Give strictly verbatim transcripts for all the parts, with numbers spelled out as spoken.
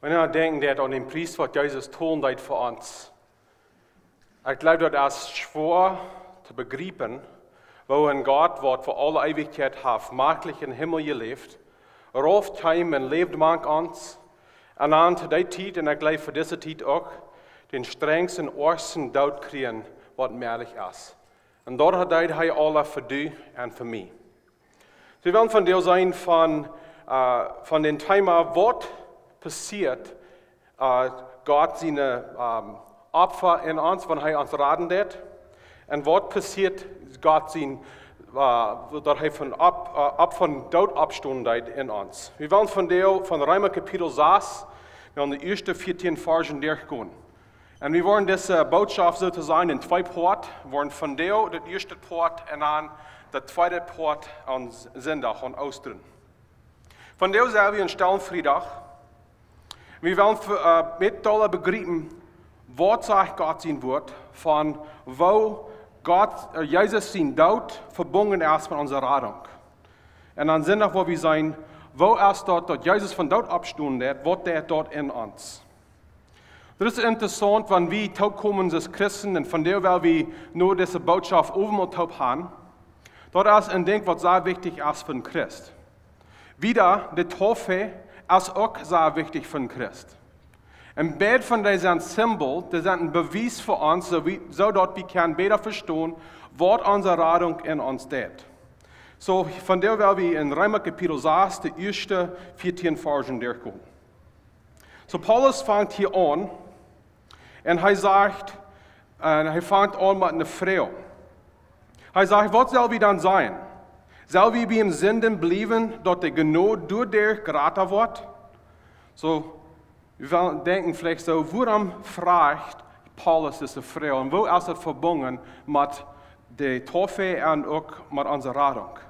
Wan wie denkjen daut aun dän Pries, waut Jesus tolen deed fa ons, ekj jleew, daut es schwoa to bejriepen, woo een Gott, waut fa aule Eewichkjeit haft makjlich em Himmel jeläft, rauf kjeem un läwd mank ons, un dan to dee Tiet, un ekj jleew fa dise Tiet uk, dän strenjsten, oajsten Doot kjrieech, waut mäajlich es. Un daut deed hee aula fa die un fa mie. Wie wellen vondoag seenen von, äh, von dän Thema, waut passieet, äh, Gott siene, ähm, Opfa en ons, wan hee ons raden deed. Un waut passieet Gott sien, äh, daut hee von opp-, äh, opp-, von Doot oppstonen deed en ons. Wie wellen vondoag von Reema Kapitel sas, wie wellen de ieeschte vieetieen Varzen derchgonen. Un wie woaren dise Bootschoft sotosajen en twee Poat, woaren vondoag daut ieeschte Poat un dan daut tweede Poat aum Sindach, aun Oostren. Vondoag sent wie aum Stellen Friedach. Wie wellen, äh, met dolla bejriepen, waut sajcht Gott sien Wuat von woo Gott, äh, Jesus sien Doot vebungen es met onse Radunk. Un aun Sindach woa wie seenen, woo es daut, daut Jesus vom Doot oppstonen deed, waut deed daut en ons. Daut es interessaunt, wan wie toopkomen aus Christen, un vondoag well wie nu dise Bootschoft Owentmol toop haben. Daut es een Dinkj, waut sea wichtich es fa een Christ. Wada, de Taufe es uk sea wichtich fa een Christ. Un beid von dee sent Symbol, dee sent een Bewies fa ons, soo wie, soo daut wie kjennen bäta vestonen, waut onse Radunk en ons deed. Soo, vondoag well wie en Reema Kapitel sas, de ieeschte vieetieen Varzen derchgonen. Soo, Paulus fangt hia aun un hee sajcht, un hee fangt aun met eene Froag. Hee sajcht: "Waut sell wie dan sajen? Sell wie bie de Sinden bliewen, daut de Jnod doaderch jrata woat?" Soo, wie wellen denkjen veleicht soo, wuarom froagt Paulus dise Froag un woo es daut vebungen met de Taufe un uk met onse Radunk?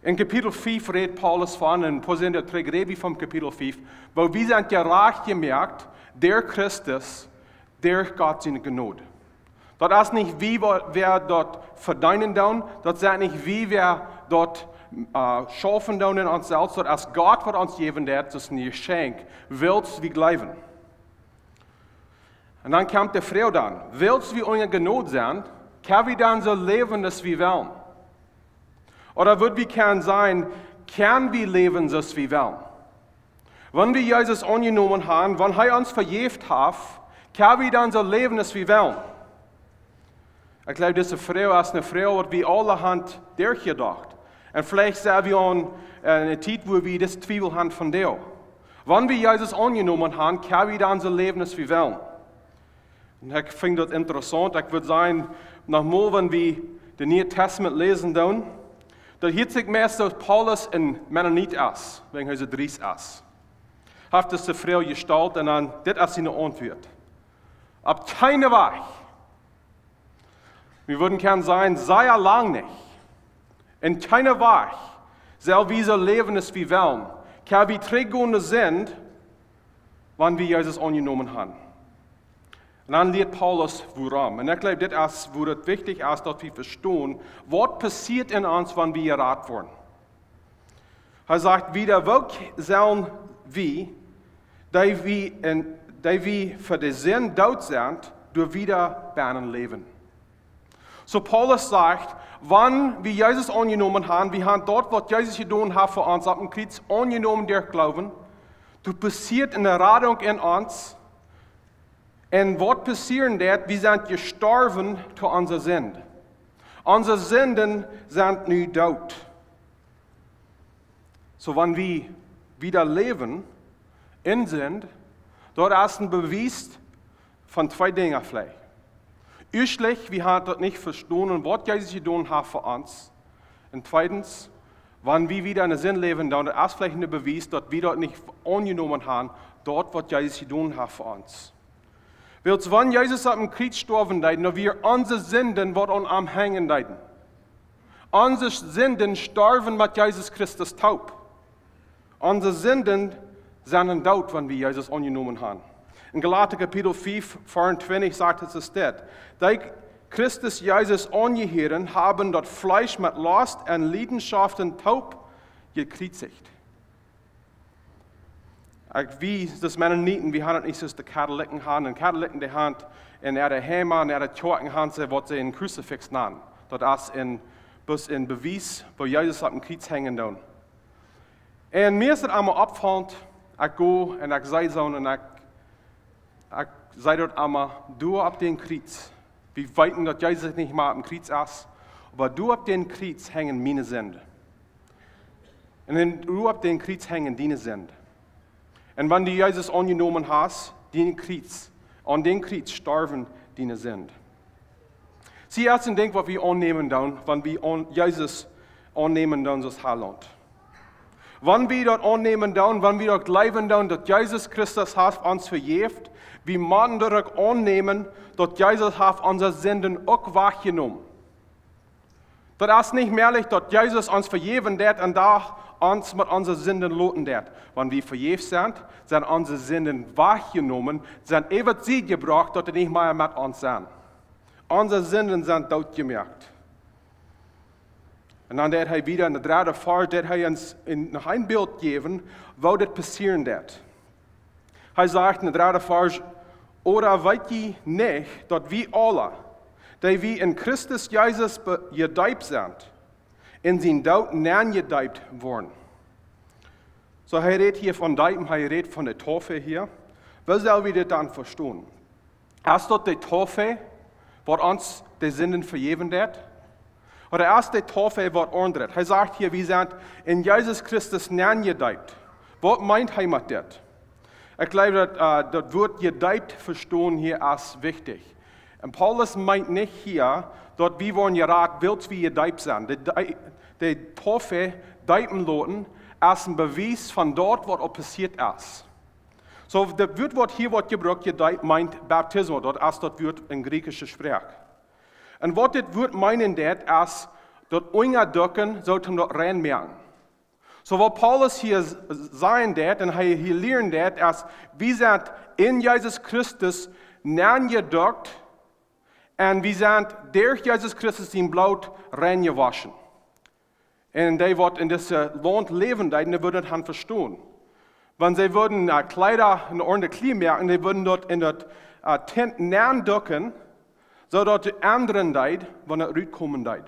En Kapitel fief rät Paulus von, un Paulus en de Trigrebi von Kapitel fief, woo wie sent jerajcht jemoakt derch Christus, derch Gott siene Jnod. Daut es nich wie, wa-, wäa daut vedeenen doonen, daut sent nich wie, wäa daut, äh, schaufen doonen en ons selfst, daut es Gott, waut ons jäwen deed, daut es een Jeschenkj, wiels wie jleewen. Un dan kjemt de Froag dan: "Wiels wie unja Jnod sent, kjenn wie dan soo läwen aus wie wellen?" Ooda wudd wie kjennen sajen, kjenn wie läwen soo aus wie wellen? Wan wie Jesus aunjenomen haben, wan hee ons vejäft haft, kjenn wie dan soo läwen aus wie wellen? Ekj jleew, dise Froag es eene Froag, waut wie aule haben derchjedocht. Un veleicht sent wie aun, äh, eene Tiet, wua wie dise Twiewel haben vondoag. Wan wie Jesus aunjenomen haben, kjenn wie dan soo läwen aus wie wellen? Un ekj finj daut interessaunt. Ekj wudd sajen, noch mol, wan wie daut Niee Tastament läsen doonen, daut hieet sikj meist, daut Paulus een Mennonit es, wäajen hee soo driest es. Haft dise Froag jestalt un dan, dit es siene Auntwuat: "Opp kjeenen Wajch." Wie wudden kjennen sajen, sea lang nich. "Opp kjeenen Wajch sell wie soo läwen aus wie wellen. Kjenn wie trigjgonen no Sind, wan wie Jesus aunjenomen haben?" Un dan lieet Paulus wuarom. Un ekj jleew, dit es, wua daut wichtich es, daut wie vestonen, waut passieet en ons, wan wie jerat woaren. Hee sajcht wada: "Woo sellen wie, dee wie en, dee wie fa de Sind doot sent, doa wada bennen läwen?" Soo Paulus sajcht, wan wie Jesus aunjenomen haben, wie haben daut, waut Jesus jedonen haft fa ons opp dän Kjriez aunjenomen derch Gloowen, doa passieet eene Radunk en ons. Un waut passieren deed, wie sent jestorwen to onse Sind. Onse Sinden sent nu doot. Soo, wan wie wada läwen en Sind, daut es een Bewies von twee Dinja veleicht. Ieeschtlich, wie haben daut nich vestonen, waut Jesus jedonen haft fa ons. Un tweedens, wan wie wada en de Sind läwen, dan es veleicht een Bewies, daut wie daut nich aunjenomen haben, daut, waut Jesus jedonen haft fa ons. Wiels wan Jesus opp dän Kjriez stoawen deed, dan wieren onse Sinden, waut aun am henjen deeden. Onse Sinden storwen met Jesus Christus toop. Onse Sinden sent doot, wan wie Jesus aunjenomen haben. En Galata Kapitel fief, Varsch twintich sajcht et soo: "Dee Christus Jesus aunjehieren, haben daut Fleesch met Lost un Liedenschoften toop jekjriezicht." Ekj, wie, daut Mennoniten, wie haben daut nich soo aus de Katholiken haben. Un Katholiken, dee haben en äare Heime, en äare Kjoakjen haben see waut see een Kruzifix nanen. Daut es een, bloos een Bewies, woo Jesus opp een Kjriez henjen deed. Un mie es daut emma oppjefollen, ekj go un ekj säd soo, un ekj, ekj säd daut emma, doa opp dän Kjriez. Wie weeten daut Jesus nich mea opp een Kjriez es, oba doa opp dän Kjriez henjen miene Sinden. Un dan doa opp dän Kjriez henjen diene Sinden. Un wan du Jesus aunjenomen hast, dien Kjriez, aun dän Kjriez storwen diene Sinden. See, daut es een Dinkj waut wie aunnämen doonen, wan wie aun Jesus aunnämen doonen soo aus Heilaunt. Wan wie daut aunnämen doonen, wan wie daut jleewen doonen, daut Jesus Christus haft ons vejäft, wie motten daut uk aunnämen, daut Jesus haft onse Sinden uk wajchjenomen. Daut es nich mäajlich, daut Jesus ons vejäwen deed un dan ons met onse Sinden loten deed. Wan wie vejäft sent, sent onse Sinden wajchjenomen, sent äwa de Sied jebrocht, daut dee nich mea met ons sent. Onse Sinden sent dootjemoakt. Un dan deed hee wieda en de dredde Varsch, deed hee ons een, noch een Bilt jäwen, woo dit passieren deed. Hee sajcht en de dredde Varsch: "Ooda weet jie nich, daut wie aule, dee wie en Christus Jesus be-, jedeept sent, en sienen Doot nenjedeept worden?" Soo, hee rät hia von deepen, hee rät von de Taufe hia. Woo sell wie dit dan vestonen? Es daut de Taufe, waut ons de Sinden vejäwen deed? Ooda es de Taufe waut aundret? Hee sajcht hia, wie sent en Jesus Christus nenjedeept. Waut meent hee met dit? Ekj jleew daut, äh, daut Wuat jedeept vestonen hia es wichtich. Un Paulus meent nich hia, daut wie woaren jerat, wiels wie jedeept sent. De, de, de Taufe, deepen loten, es een Bewies von daut waut aul passieet es. Soo, daut Wuat waut hia woat jebrukt, jedeept, meent Baptismo, daut es daut Wuat en griechische Sproak. Un waut dit Wuat meenen deed, es daut unjaducken, soo toom daut rein moaken. Soo waut Paulus hia s-, sajen deed un hee hia lieren deed, es, wie sent en Jesus Christus nenjedukt un wie sent derch Jesus Christus sien Bloot reinjewoschen. Un dee waut en dit Launt läwen deeden, dee wudden daut han vestonen. Wan see wudden, äh, Kjleeda, een oolje Kjleeda moaken, dee wudden daut en daut, äh, Tent nenducken, soo daut daut endren deed, wan et rutkomen deed.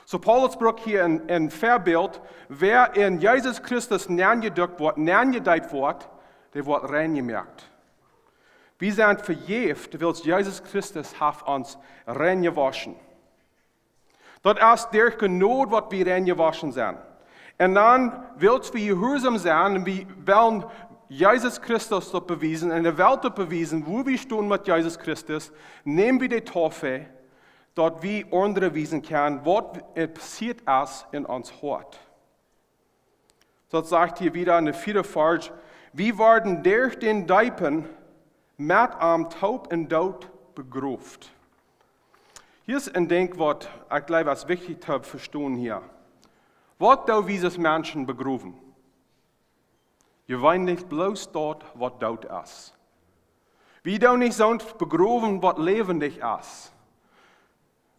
Soo Paulus brukt hia een, een Väabilt, wäa en Jesus Christus nenjedukt woat, nenjedeept woat, dee woat reinjemoakt. Wie sent vejäft, wiels Jesus Christus haft ons reinjewoschen. Daut es derch Jnod waut wie reinjewoschen sent. Un dan, wiels wie jehuarsom sent un wie wellen Jesus Christus daut bewiesen un de Welt daut bewiesen, woo wie stonen met Jesus Christus, näm wie de Taufe, daut wie aundre wiesen kjennen, waut passieet es en ons Hoat. Daut sajcht hia wieda en de vieede Varsch: "Wie worden derch daut Deepen met am toop em Doot begroft." Hia es een Dinkj waut ekj jleew es wichtich to vestonen hia. Waut doo wie aus Menschen begrowen? Jeweenlich bloos daut waut doot es. Wie doonen nich soont begrowen waut läwendich es.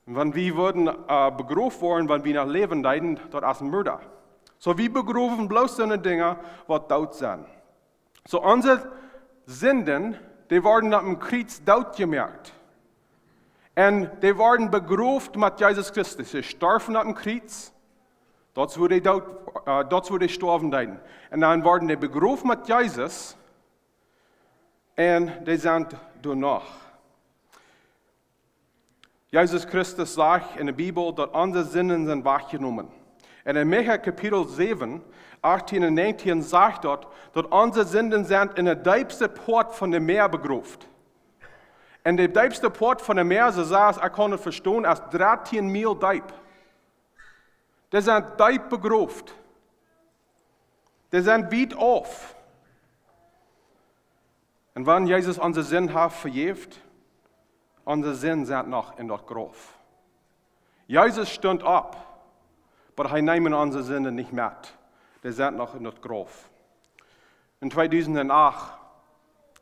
Wan wie wudden, äh, begroft woaren, wan wie noch läwen deeden, daut es een Moord. Soo, wie begrowen bloos soone Dinja waut doot sent. Soo, onse Sinden, dee worden opp een Kjriez dootjemoakt. Un dee worden begroft met Jesus Christus. Dee storwen opp een Kjriez. Daut es woo dee doot, äh, daut es woo dee stoawen deeden. Un dan worden dee begroft met Jesus. Un dee sent doano. Jesus Christus sajcht en de Bibel, daut onse Sinden sent wajchjenomen. Un en Micha Kapitel säwen, achtieen un näajentieen sajcht daut, daut onse Sinden sent en de deepste Poat von de Mäa begroft. Un de deepste Poat von de Mäa, soo aus ekj kaun et vestonen, es dartieen Miel deep. Dee sent deep begroft. Dee sent wiet auf. Un wan Jesus onse Sind haft vejäft, onse Sind sent noch en daut Grauf. Jesus stunt opp, oba hee neem onse Sinden nich met. Dee sent noch en daut Grauf. En tweedusent acht,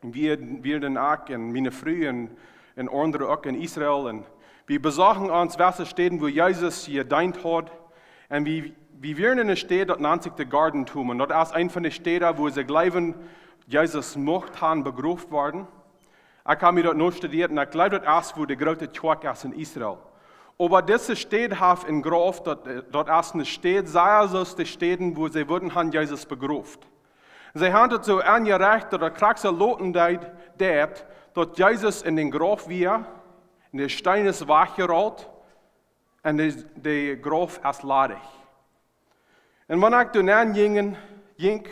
wie, wie dan uk en miene Fru en, en aundre uk en Israel. Un wie besochten ons wesse Städen, wua Jesus jedeent haud. Un wie, wie wieren en eene Staut, daut nant sikj de Garden Tomb. Un daut es eent von de Städen, wua see jleewen, Jesus mucht han begroft worden. Ekj hab mie daut nu studieet un ekj jleew daut es wua de groote Kjoakj es en Israel. Oba dise Städ haft een Grauf, daut, daut es eene Städ, sea soo aus de Städen wua see wudden han Jesus begroft. See han daut soo aunjerecht daut daut krakjt soo loten deed, daut, daut Jesus en dän Grauf wia, un de Steen es wajchjerollt, un de, de Grauf es ladich. Un wan ekj doa nenn jinkj, jinkj,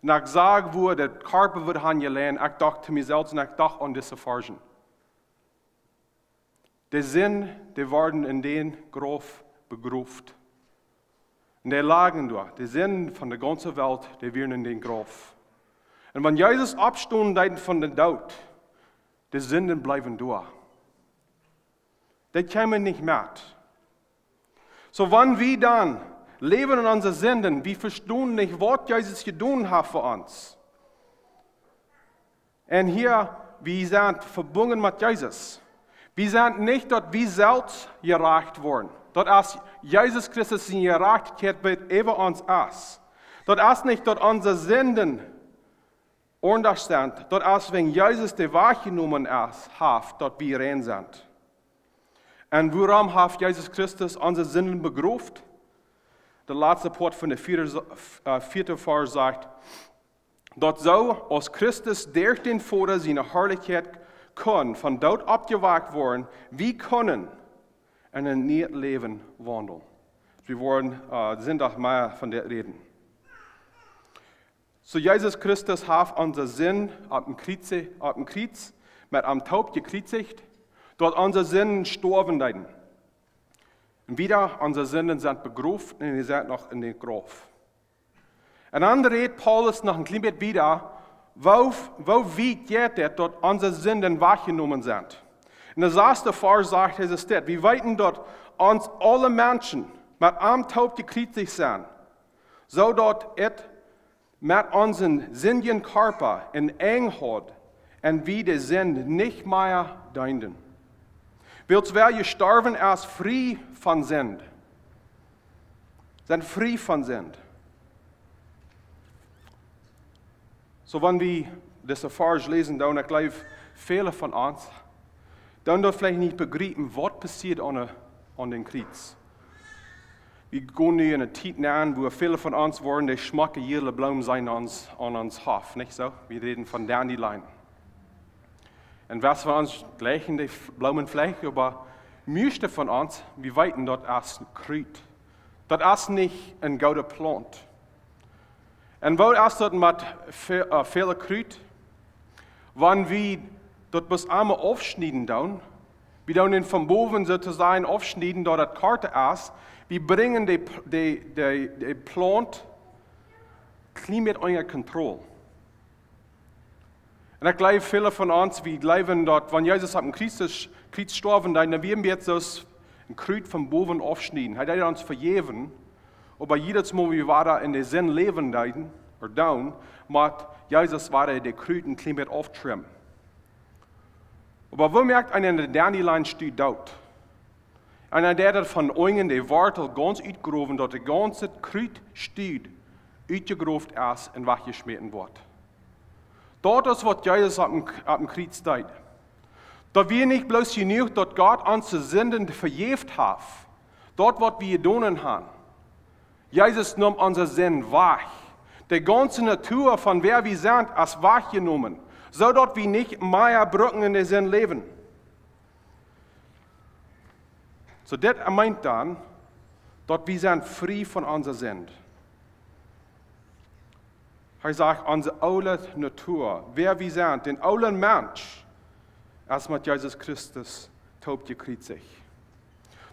un ekj sach wua de Kjarpa wort han jeläajen, ekj docht to mie selfst un ekj docht aun dise Varschen. De Sind, dee worden en dän Grauf begroft. Un dee lagen doa. De Sinden von de gaunze Welt, dee wieren en dän Grauf. Un wan Jesus oppstonen deed von dän Doot, de Sinden bleewen doa. Dee kjeemen nich met. Soo wan wie dan läwen en onse Sinden, wie vestonen nich waut Jesus jedonen haft fa ons. Un hia, wie sent vebungen met Jesus. Wie sent nich daut wie selfst jerajcht woaren. Daut es Jesus Christus siene Jerajchtichkjeit waut äwa ons es. Daut es nich daut onse Sinden aundasch sent. Daut es wäajen Jesus dee wajchjenomen es, haft daut wie rein sent. Un wuarom haft Jesus Christus onse Sinden begroft? De latste Poat von de vieede, äh, vieede Varsch sajcht, daut soo aus Christus derch dän Voda siene Harlichkjeit kunn von Doot oppjewakjt woaren, wie kjennen en een nieet Läwen waundlen. Wie woaren, äh, Sindach mea von dit räden. Soo Jesus Christus haft onse Sind opp dän Kjriez, opp dän Kjriez met am toop jekjriezicht, daut onse Sinden stoawen deeden. Un wieda, onse Sinden sent begroft un dee sent noch en dän Grauf. Un dan rät Paulus noch een kjlien bät wieda, woo, woo wiet jeit daut, daut onse Sinden wajchjenomen sent. En de sasde Varsch sajcht hee dit: Wie weeten daut ons aule Menschen met am toop jekjriezicht sent, soo daut et met onsen sindjen Kjarpa een Enj haud un wie de Sind nich mea deenden. Wiels wäa jestorwen es, frie von Sind. Sent frie von Sind. Soo wan wie dise Varsch läsen, dan, ekj jleew, väle von ons, dan daut veleicht nich bejriepen, waut passieet aun, aun dän Kjriez. Wie gonen nu en eene Tiet nenn, wua väle von ons woaren de schmocke jiele Bloomen seenen aun ons, aun ons Hoff, nich soo? Wie räden von Dandelion. Un waut von ons jlikjen de F-, Bloomen veleicht, oba mieeschte von ons, wie weeten, daut es een Krut. Daut es nich eene goode Plaunt. Un woo es daut met ve-, äh, väle Krut? Wan wie daut bloos eemol aufschnieden doonen, wie doonen dän von bowen soo to sajen aufschnieden, daut daut kort es, wie brinjen de, de, de, de Plaunt kjlien bät unja Kontroll. Un ekj jleew, väle von ons, wie jleewen daut, wan Jesus opp dän Kjriez, Kjriez jestorwen deed, dan wia hee soo aus een Krut von bowen aufschnieden. Hee deed ons vejäwen, oba jiedet Mol, wua wie wada en de Sind läwen deeden, or down, mott Jesus wada de Krut een kjlien bät auftrimmen. Oba woo moakt eena een Dandelion-Stud doot? Un dan deed hee von unjen de Wortel gaunz utgrowen, daut de gaunze Krutstud utjegroft es un wajchjeschmäten woat. Daut es waut Jesus opp dän, opp dän Kjriez deed. Daut wia nich bloos jenuach, daut Gott onse Sinden vejäft haft, daut waut wie jedonen haben. Jesus neem onse Sind wajch. De gaunze Natua von wäa wie sent es wajchjenomen, soo daut wie nich mea brucken en de Sind läwen. Soo, dit meent dan, daut wie sent frie von onse Sind. Hee sajcht, onse oole Natua, wäa wie sent, dän oolen Mensch, es met Jesus Christus toop jekjriezicht.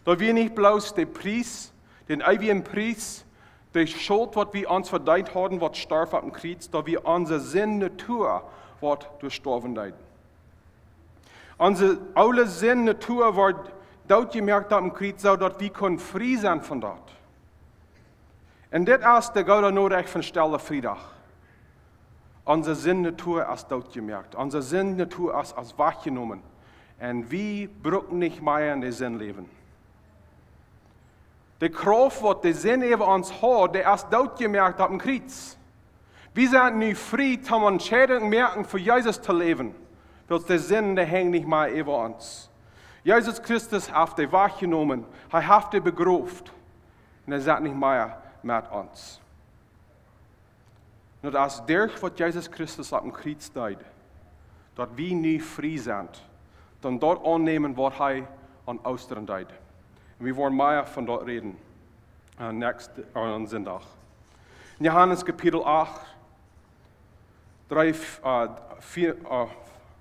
Daut wia nich bloos de Pries, dän eewjen Pries, de Schult, waut wie ons vedeent hauden, waut storf opp dän Kjriez, daut wia onse Sind-Natua, waut doa stoawen deed. Onse oole Sind-Natua wort dootjemoakt opp dän Kjriez, soo daut wie kunnen frie sennen von daut. Un dit es de goode Norecht von Stelle Friedach. Onse Sind-Natua es dootjemoakt. Onse Sind-Natua es, es wajchjenomen. Un wie brucken nich mea en de Sind läwen. De Krauft, waut de Sind äwa ons haud, dee es dootjemoakt opp dän Kjriez. Wie sent nu frie, toom Entscheidungen moaken fa Jesus to läwen, wiels de Sind, dee henjt nich mea äwa ons. Jesus Christus haft dee wajchjenomen, hee haft dee begroft, un hee sent nich mea met ons. Un daut es derch waut Jesus Christus opp dän Kjriez deed, daut wie nu frie sent, dan daut aunnämen waut hee aun Oostren deed. Un wie woaren mea von daut räden, äh, next, äh, aun Sindach. En Johanes Kapitel acht, dree, äh, vea, äh,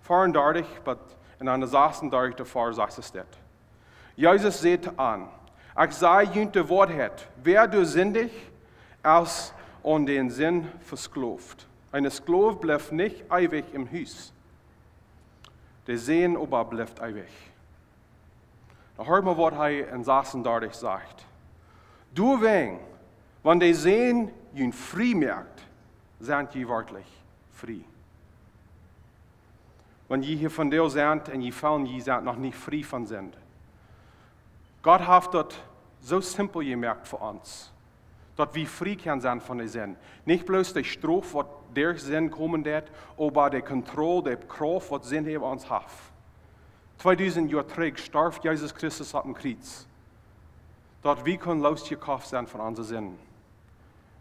veeaundartich, bat en aun de sasuntachtichste Varsch sajcht et dit. Jesus säd an: "Ekj saj junt de Woarheit, wäa doa sindicht, es aun de Sind vesklooft. Een Skloow blift nich eewich em Hus. De Sän oba blift eewich." Dan hieet mau waut hee en sasuntachtichste sajcht. Doawäajen, wan de Sän junt frie moakt, sent jie werkjlich frie. Wan jie hia vondoag sent un jie feelen, jie sent noch nich frie von Sind. Gott haft daut soo simpel jemoakt fa ons, daut wie frie kjennen sennen von de Sind. Nich bloos de Strof waut derch Sind komen deit, oba de Kontroll, de Krauft waut Sind äwa ons haft. Tweedusent Joa trigj storf Jesus Christus opp dän Kjriez, daut wie kunnen loosjekoft sennen von onse Sinden.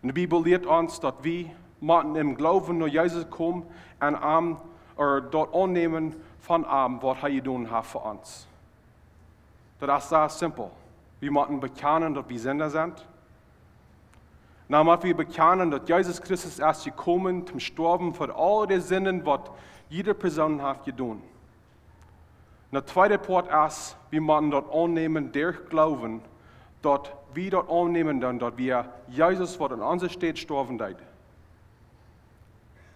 Un de Bibel lieet ons daut wie motten em Gloowen no Jesus komen un am, ooda daut aunnämen von am waut hee jedonen haft fa ons. Daut es sea simpel. Wie motten bekjanen daut wie Sinda sent. Dan mott wie bekjanen daut Jesus Christus es jekomen toom stoawen fa aul de Sinden waut jieda Persoon haft jedonen. Un de tweede Poat es, wie motten daut aunnämen derch Gloowen, daut wie daut aunnämen dan, daut wie Jesus waut en onse Städ stoawen deed.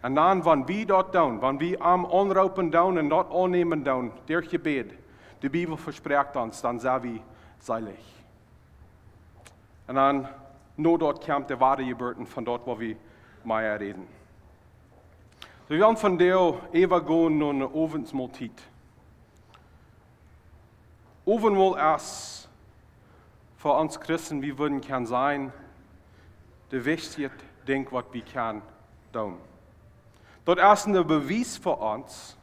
Un dan, wan wie daut doonen, wan wie am aunroopen doonen un daut aunnämen doonen, derch Jebäd, de Bibel vesprakjt ons, dan sent wie seelich. Un dan, no daut kjemt de Wadajeburt von daut waut wie mea räden. Soo, wie wellen vondoag äwagonen no eene Owentmoltiet. Owentmol es fa ons Christen, wie wudden kjennen sajen, de wichtichste Dinkj waut wie kjennen doonen. Daut es een Bewies fa ons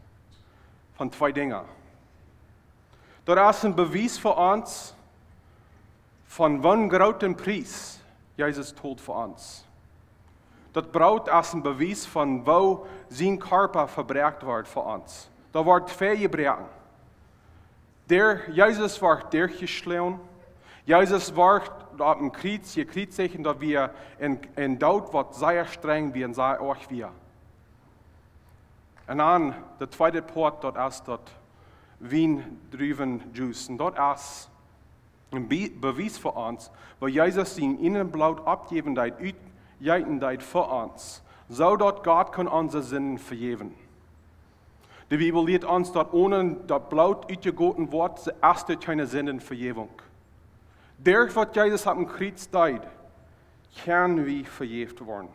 von twee Dinja. Daut es een Bewies fa ons von waut een grooten Pries Jesus tolt fa ons. Daut Broot es een Bewies von woo sien Kjarpa vebroaken wort fa ons. Doa wort twee jebroaken. De Jesus wort derchjeschloagen. Jesus wort opp dän Kjriez jekjriezicht, daut wia een, een Doot waut sea strenj wia un sea oajch wia. Un dan de tweede Poat, daut es daut Wiendruwenjuice. Un daut es een Be-, Bewies fa ons, woo Jesus sien eejnet Bloot aufjeewen deed, utjeeten deed fa ons, soo daut Gott kunn onse Sinden vejäwen. De Bibel lieet ons daut onen daut Bloot utjegoten woat, es doa kjeene Sindenvejäwunk. Derch waut Jesus opp dän Kjriez deed, kjenn wie vejäft woaren.